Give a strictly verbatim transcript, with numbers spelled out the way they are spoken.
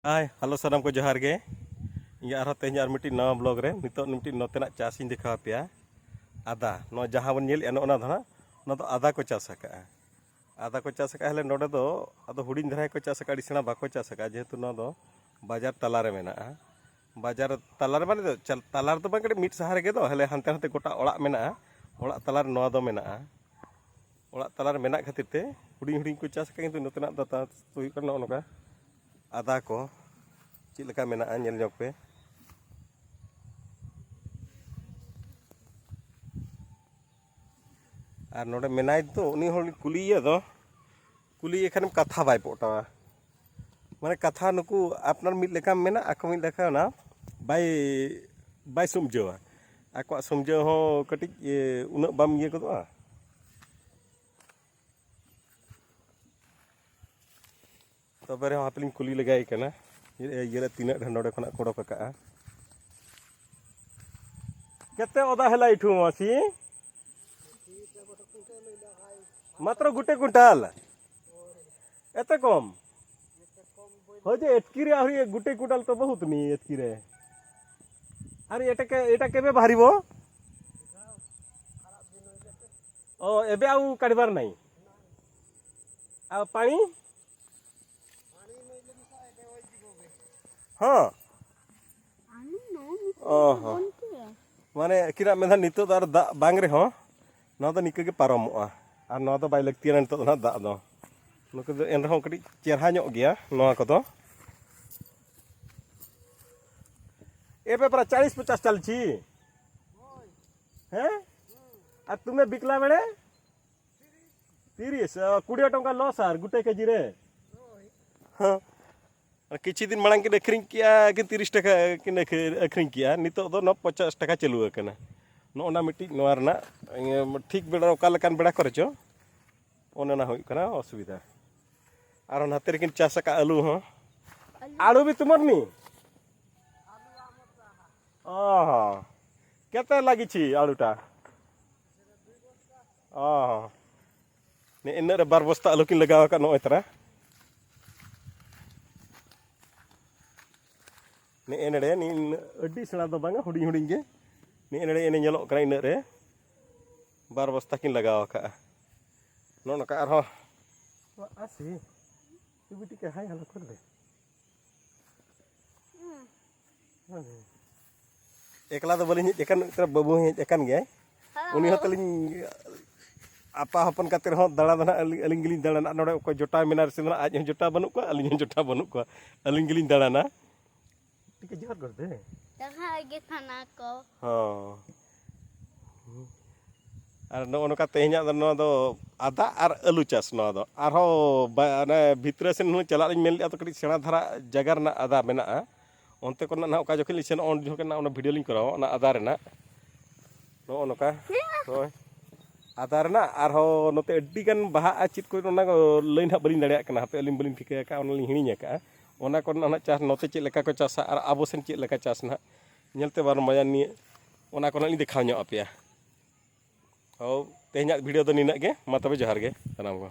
ᱦᱟᱭ, hello, ᱥᱟᱱᱟᱢ ᱠᱚ ᱡᱚᱦᱟᱨ ᱜᱮ᱾ ᱤᱧ ᱟᱨᱦᱚᱸ ᱛᱮᱦᱮᱧ ᱟᱨ ᱢᱤᱫᱴᱤᱡ ᱱᱟᱣᱟ ᱵᱞᱚᱜ ᱨᱮ ᱱᱤᱛᱚᱜ ᱢᱤᱫᱴᱤᱡ ᱱᱚᱛᱮᱱᱟᱜ ᱪᱟᱥ ᱤᱧ ᱫᱮᱠᱷᱟᱣ ᱟᱯᱮᱭᱟ᱾ ᱟᱫᱟ, ᱱᱚᱣᱟ ᱡᱟᱦᱟᱸ ᱵᱚᱱ ᱧᱮᱞᱮᱫᱼᱟ, ᱱᱚᱜᱼᱚ ᱱᱟ ᱫᱚ ᱦᱟᱸᱜ, ᱱᱚᱣᱟ ᱫᱚ ᱟᱫᱟ ᱠᱚ ᱪᱟᱥ ᱟᱠᱟᱫᱼᱟ᱾ ᱟᱫᱟ ᱠᱚ ᱪᱟᱥ ᱟᱠᱟᱫᱼᱟ, ᱦᱮᱞᱮ ᱱᱚᱰᱮ ᱫᱚ ᱟᱫᱚ ᱦᱩᱰᱤᱧ ᱫᱷᱟᱨᱟ ᱜᱮᱠᱚ ᱪᱟᱥ ᱟᱠᱟᱫᱼᱟ, ᱟᱹᱰᱤ ᱥᱮᱬᱟ ᱵᱟᱠᱚ ᱪᱟᱥ ᱟᱠᱟᱫᱼᱟ, ᱡᱮᱦᱮᱛᱩ ᱱᱚᱣᱟ ᱫᱚ ᱵᱟᱡᱟᱨ ᱛᱟᱞᱟ ᱨᱮ ᱢᱮᱱᱟᱜᱼᱟ᱾ ᱵᱟᱡᱟᱨ ᱛᱟᱞᱟ ᱨᱮ ᱢᱟᱱᱮ ᱫᱚ ᱪᱟᱞ-, ᱛᱟᱞᱟ ᱨᱮᱫᱚ ᱵᱟᱝ, ᱠᱟᱹᱴᱤᱡ ᱢᱤᱫ ᱥᱟᱦᱟ ᱨᱮᱜᱮ ᱫᱚ, ᱦᱮᱞᱮ ᱦᱟᱱᱛᱮ ᱱᱟᱛᱮ ᱜᱚᱴᱟ ᱚᱲᱟᱜ ᱢᱮᱱᱟᱜᱼᱟ, ᱚᱲᱟᱜ ᱛᱟᱞᱟ ᱨᱮ ᱱᱚᱣᱟ ᱫᱚ ᱢᱮᱱᱟᱜᱼᱟ᱾ ᱚᱲᱟᱜ ᱛᱟᱞᱟ ᱨᱮ ᱢᱮᱱᱟᱜ ᱠᱷᱟᱹᱛᱤᱨ ᱛᱮ ᱦᱩᱰᱤᱧ ᱦᱩᱰᱤᱧ ᱠᱚ ᱪᱟᱥ ᱟᱠᱟᱫᱼᱟ, ᱠᱤᱱᱛᱩ ᱱᱚᱛᱮᱱᱟᱜ ᱫᱚ ᱪᱟᱥ ᱦᱩᱭᱩᱜ ᱠᱟᱱᱟ ᱱᱚᱜᱼᱚ ᱱᱚᱝᱠᱟ ᱟᱫᱟ ᱠᱚ᱾ ᱪᱮᱫ ᱞᱮᱠᱟ ᱢᱮᱱᱟᱜᱼᱟ, ᱧᱮᱞ ᱧᱚᱜ ᱯᱮ᱾ ᱟᱨ ᱱᱚᱰᱮ ᱢᱮᱱᱟᱭ ᱛᱚ, ᱩᱱᱤ ᱦᱚᱲ ᱠᱩᱞᱤᱭᱮᱭᱟ ᱫᱚ, ᱠᱩᱞᱤᱭᱮ ᱠᱷᱟᱱᱮᱢ ᱠᱟᱛᱷᱟ ᱵᱟᱭ ᱯᱚᱴᱟᱣᱟ᱾ ᱢᱟᱱᱮ ᱠᱟᱛᱷᱟ ᱱᱩᱠᱩ ᱟᱯᱱᱟᱨ ᱢᱤᱫ ᱞᱮᱠᱟᱢ ᱢᱮᱱᱟ, ᱟᱠᱚ ᱢᱤᱫ ᱞᱮᱠᱟ ᱚᱱᱟ ᱵᱟᱭ, ᱵᱟᱭ ᱥᱚᱢᱡᱷᱟᱹᱣᱟ᱾ ᱟᱠᱚᱣᱟᱜ ᱥᱚᱢᱡᱷᱟᱹᱣ ᱦᱚᱸ ᱠᱟᱹᱴᱤᱡ, ᱮ, ᱩᱱᱟᱹᱜ ᱵᱟᱢ ᱤᱭᱟᱹ ᱜᱚᱫᱚᱜᱼᱟ᱾ ᱛᱚᱵᱮ ᱨᱮᱦᱚᱸ ᱦᱟᱯᱮ ᱞᱤᱧ ᱠᱩᱞᱤ ᱞᱮᱜᱟᱭ ᱠᱟᱱᱟ᱾ ᱤᱭᱟᱹ ᱨᱮ ᱛᱤᱱᱟᱹᱜ ᱰᱷᱮᱨ ᱱᱚᱰᱮ ᱠᱷᱚᱱᱟᱜ ᱠᱚ ᱚᱰᱚᱠ ᱟᱠᱟᱜᱼᱟ᱾ ᱠᱮᱛᱮ ᱚᱫᱟ ᱦᱮᱞᱟ ᱤᱴᱷᱩ ᱢᱟᱥᱤ? ᱢᱟᱛᱨᱚ ᱜᱩᱴᱮ ᱠᱩᱱᱴᱟᱞ? ᱮᱛᱮ ᱠᱚᱢ? ᱦᱳᱭ ᱡᱮ ᱮᱛᱠᱤ ᱨᱮ ᱟᱹᱣᱨᱤ ᱜᱩᱴᱮ ᱠᱩᱱᱴᱟᱞ ᱛᱚ ᱵᱚᱦᱩᱛ ᱱᱤ ᱮᱛᱠᱤ ᱨᱮ᱾ ᱟᱨ ᱮᱴᱟ ᱠᱮ-, ᱮᱴᱟ ᱠᱮᱵᱮ ᱵᱟᱦᱟᱨᱤᱵᱚ? ᱚ, ᱮᱵᱮ ଆଉ କାଢ଼ିବାର ନାହିଁ। ଆଉ ପାଣି? ᱦᱚᱸ᱾ ᱚ ᱦᱚᱸ᱾ ᱢᱟᱱᱮ ᱟᱹᱠᱤᱱᱟᱜ ᱢᱮᱱᱫᱟ ᱱᱤᱛᱚᱜ ᱫᱚ ᱟᱨ ᱫᱟᱜ ᱵᱟᱝ ᱨᱮᱦᱚᱸ ᱱᱚᱣᱟ ᱫᱚ ᱱᱤᱝᱠᱟᱹ ᱜᱮ ᱯᱟᱨᱚᱢᱚᱜᱼᱟ᱾ ᱟᱨ ᱱᱚᱣᱟ ᱫᱚ ᱵᱟᱭ ᱞᱟᱹᱠᱛᱤᱭᱟᱱᱟ ᱱᱤᱛᱚᱜ ᱫᱚ ᱱᱟᱦᱟᱜ ᱫᱟᱜ ᱫᱚ᱾ ᱱᱩᱠᱩ ᱫᱚ ᱮᱱ ᱨᱮᱦᱚᱸ ᱠᱟᱹᱴᱤᱡ ᱪᱮᱨᱦᱟ ᱧᱚᱜ ᱜᱮᱭᱟ ᱱᱚᱣᱟ ᱠᱚᱫᱚ᱾ ᱮᱵᱮ ᱯᱨᱟᱭ ᱪᱟᱞᱤᱥ ᱯᱚᱪᱟᱥ ᱪᱟᱞᱪᱤ᱾ ᱦᱮᱸ? ᱟᱨ ᱛᱩᱢᱮ ᱵᱤᱠᱞᱟ ᱵᱮᱲᱮ? ᱛᱤᱨᱤᱥ, ᱟ, ᱠᱩᱲᱤ ᱴᱟᱠᱟ ᱞᱚᱥ ᱟᱨ ᱜᱩᱴᱮ ᱠᱮᱡᱤ ᱨᱮ᱾ ᱦᱮᱸ᱾ ᱟᱨ ᱠᱤᱪᱷᱩ ᱫᱤᱱ ᱢᱟᱲᱟᱝ ᱠᱤᱱ ᱟᱹᱠᱷᱨᱤᱧ ᱠᱮᱜᱼᱟ, ᱠᱤᱱ ᱛᱤᱨᱤᱥ ᱴᱟᱠᱟ ᱠᱤᱱ ᱟᱹᱠᱷ-, ᱟᱹᱠᱷᱨᱤᱧ ᱠᱮᱜᱼᱟ, ᱱᱤᱛᱚᱜ ᱫᱚ ᱱᱚᱣᱟ ᱯᱚᱪᱟᱥ ᱴᱟᱠᱟ ᱪᱟᱹᱞᱩ ᱟᱠᱟᱱᱟ᱾ ᱱᱚᱜᱼᱚ ᱱᱟ ᱢᱤᱫᱴᱤᱡ ᱱᱚᱣᱟ ᱨᱮᱱᱟᱜ, ᱤᱭᱟᱹ, ᱴᱷᱤᱠ ᱵᱮᱲᱟ ᱚᱠᱟ ᱞᱮᱠᱟᱱ ᱵᱮᱲᱟ ᱠᱚᱨᱮ ᱪᱚ, ᱚᱱᱮ ᱚᱱᱟ ᱦᱩᱭᱩᱜ ᱠᱟᱱᱟ ᱚᱥᱩᱵᱤᱫᱷᱟ᱾ ᱟᱨ ᱱᱟᱛᱮ ᱨᱮᱠᱤᱱ ᱪᱟᱥ ᱟᱠᱟᱫ ᱟᱹᱞᱩ ᱦᱚᱸ᱾ ᱟᱹᱞᱩ ᱵᱤ ᱛᱩᱢᱟᱨ ᱱᱤ? ᱚ ᱦᱚᱸ᱾ ᱠᱮᱛᱮ ᱞᱟᱜᱤᱪᱷᱤ ᱟᱹᱞᱩᱴᱟ? ᱚ ᱦᱚᱸ᱾ ᱱᱮ ᱤᱱᱟᱹᱜ ᱨᱮ ᱵᱟᱨ ᱵᱚᱥᱛᱟ ᱟᱹᱞᱩ ᱠᱤᱱ ᱞᱟᱜᱟᱣ ᱟᱠᱟᱫ ᱱᱚᱜᱼᱚᱭ ᱛᱟᱨᱟ᱾ ᱱᱮᱜᱼᱮ ᱱᱮᱰᱮ ᱱᱤᱱᱟᱹᱜ ᱟᱹᱰᱤ ᱥᱮᱬᱟ ᱫᱚ ᱵᱟᱝᱟ, ᱦᱩᱰᱤᱧ ᱦᱩᱰᱤᱧ ᱜᱮ᱾ ᱱᱮᱜᱼᱮ ᱱᱮᱰᱮ ᱮᱱᱮ ᱧᱮᱞᱚᱜ ᱠᱟᱱᱟ, ᱤᱱᱟᱹᱜ ᱨᱮ ᱵᱟᱨ ᱵᱚᱥᱛᱟ ᱠᱤᱱ ᱞᱟᱜᱟᱣ ᱟᱠᱟᱜᱼᱟ᱾ ᱱᱚᱜᱼᱚ ᱱᱚᱝᱠᱟ ᱟᱨᱦᱚᱸ ᱟᱥᱮ ᱛᱩᱵᱤ ᱴᱤᱠᱟ ᱦᱟᱭ ᱦᱟᱞᱟ ᱠᱚᱨ ᱫᱮ᱾ ᱮᱠᱞᱟ ᱫᱚ ᱵᱟᱹᱞᱤᱧ ᱦᱮᱡ ᱟᱠᱟᱱ, ᱢᱤᱫᱴᱟᱝ ᱵᱟᱹᱵᱩ ᱦᱚᱸ ᱦᱮᱡ ᱟᱠᱟᱱ ᱜᱮᱭᱟᱭ᱾ ᱩᱱᱤ ᱦᱚᱸ ᱛᱟᱹᱞᱤᱧ ᱟᱯᱟ ᱦᱚᱯᱚᱱ ᱠᱟᱛᱮ ᱨᱮᱦᱚᱸ ᱫᱟᱬᱟ ᱫᱚ ᱱᱟᱦᱟᱜ ᱟᱹᱞᱤᱧ, ᱟᱹᱞᱤᱧ ᱜᱮᱞᱤᱧ ᱫᱟᱬᱟᱱᱟ᱾ ᱱᱚᱰᱮ ᱚᱠᱚᱭ ᱡᱚᱴᱟᱣ ᱢᱮᱱᱟᱭ ᱥᱮ ᱱᱟᱦᱟᱜ, ᱟᱡ ᱦᱚᱸ ᱡᱚᱴᱟᱣ ᱵᱟᱹᱱᱩᱜ ᱠᱚᱣᱟ, ᱟᱹᱞᱤᱧ ᱦᱚᱸ ᱡᱚᱴᱟᱣ ᱵᱟᱹᱱᱩᱜ ᱠᱚᱣᱟ, ᱟᱹᱞᱤᱧ ᱜᱮᱞᱤᱧ ᱫᱟᱬᱟᱱᱟ᱾ ᱴᱤᱠᱟᱹ ᱡᱚᱦᱟᱨ ᱜᱚᱲ ᱫᱮ᱾ ᱡᱟᱦᱟᱸ ᱜᱮ ᱛᱷᱟᱱᱟ ᱠᱚ᱾ ᱦᱚᱸ᱾ ᱟᱨ ᱱᱚᱜᱼᱚ ᱱᱚᱝᱠᱟ ᱛᱮᱦᱮᱧᱟᱜ ᱫᱚ, ᱱᱚᱣᱟ ᱫᱚ ᱟᱫᱟ ᱟᱨ ᱟᱹᱞᱩ ᱪᱟᱥ᱾ ᱱᱚᱣᱟ ᱫᱚ ᱟᱨᱦᱚᱸ ᱵᱟ-, ᱚᱱᱮ ᱵᱷᱤᱛᱨᱤ ᱥᱮᱱ ᱦᱚᱸ ᱪᱟᱞᱟᱜ ᱞᱤᱧ ᱢᱮᱱ ᱞᱮᱫᱼᱟ, ᱛᱚ ᱠᱟᱹᱴᱤᱡ ᱥᱮᱬᱟ ᱫᱷᱟᱨᱟ ᱡᱟᱭᱜᱟ ᱨᱮᱱᱟᱜ ᱟᱫᱟ ᱢᱮᱱᱟᱜᱼᱟ᱾ ᱚᱱᱛᱮ ᱠᱷᱚᱱᱟᱜ ᱱᱟᱦᱟᱜ ᱚᱠᱟ ᱡᱚᱠᱷᱚᱱ ᱞᱤᱧ ᱥᱮᱱᱚᱜᱼᱟ, ᱩᱱ ᱡᱚᱠᱷᱚᱱ ᱱᱟᱦᱟᱜ ᱚᱱᱟ ᱵᱷᱤᱰᱤᱭᱳ ᱞᱤᱧ ᱠᱚᱨᱟᱣᱟ, ᱚᱱᱟ ᱟᱫᱟ ᱨᱮᱱᱟᱜ᱾ ᱱᱚᱜᱼᱚ ᱱᱚᱝᱠᱟ᱾ ᱦᱳᱭ᱾ ᱟᱫᱟ ᱨᱮᱱᱟᱜ ᱟᱨᱦᱚᱸ ᱱᱚᱛᱮ ᱟᱹᱰᱤ ᱜᱟᱱ ᱵᱟᱦᱟᱜᱼᱟ, ᱪᱮᱫ ᱠᱚ ᱚᱱᱟ ᱠᱚ ᱞᱟᱹᱭ ᱱᱟᱦᱟᱜ ᱵᱟᱹᱞᱤᱧ ᱫᱟᱲᱮᱭᱟᱜ ᱠᱟᱱᱟ, ᱦᱟᱯᱮ ᱟᱹᱞᱤᱧ ᱵᱟᱹᱞᱤᱧ ᱴᱷᱤᱠᱟᱹ ᱟᱠᱟᱫᱼᱟ, ᱚᱱᱟ ᱞᱤᱧ ᱦᱤᱲᱤᱧ ᱟᱠᱟᱫᱼᱟ᱾ ᱚᱱᱟ ᱠᱚᱨᱮᱱᱟᱜ ᱱᱟᱦᱟᱜ ᱪᱟᱥ ᱱᱚᱛᱮ ᱪᱮᱫ ᱞᱮᱠᱟ ᱠᱚ ᱪᱟᱥᱟ ᱟᱨ ᱟᱵᱚ ᱥᱮᱱ ᱪᱮᱫ ᱞᱮᱠᱟ ᱪᱟᱥ ᱱᱟᱦᱟᱜ ᱧᱮᱞᱛᱮ ᱵᱟᱨᱚ ᱢᱟᱡᱟᱱ ᱱᱤᱭᱟᱹ ᱚᱱᱟ ᱠᱚ ᱱᱟᱦᱟᱜ ᱞᱤᱧ ᱫᱮᱠᱷᱟᱣ ᱧᱚᱜ ᱟᱯᱮᱭᱟ᱾ ᱦᱳ, ᱛᱮᱦᱮᱧᱟᱜ ᱵᱷᱤᱰᱤᱭᱳ ᱫᱚ ᱱᱤᱱᱟᱹᱜ ᱜᱮ᱾ ᱢᱟ ᱛᱚᱵᱮ ᱡᱚᱦᱟᱨ ᱜᱮ ᱥᱟᱱᱟᱢ ᱠᱚ᱾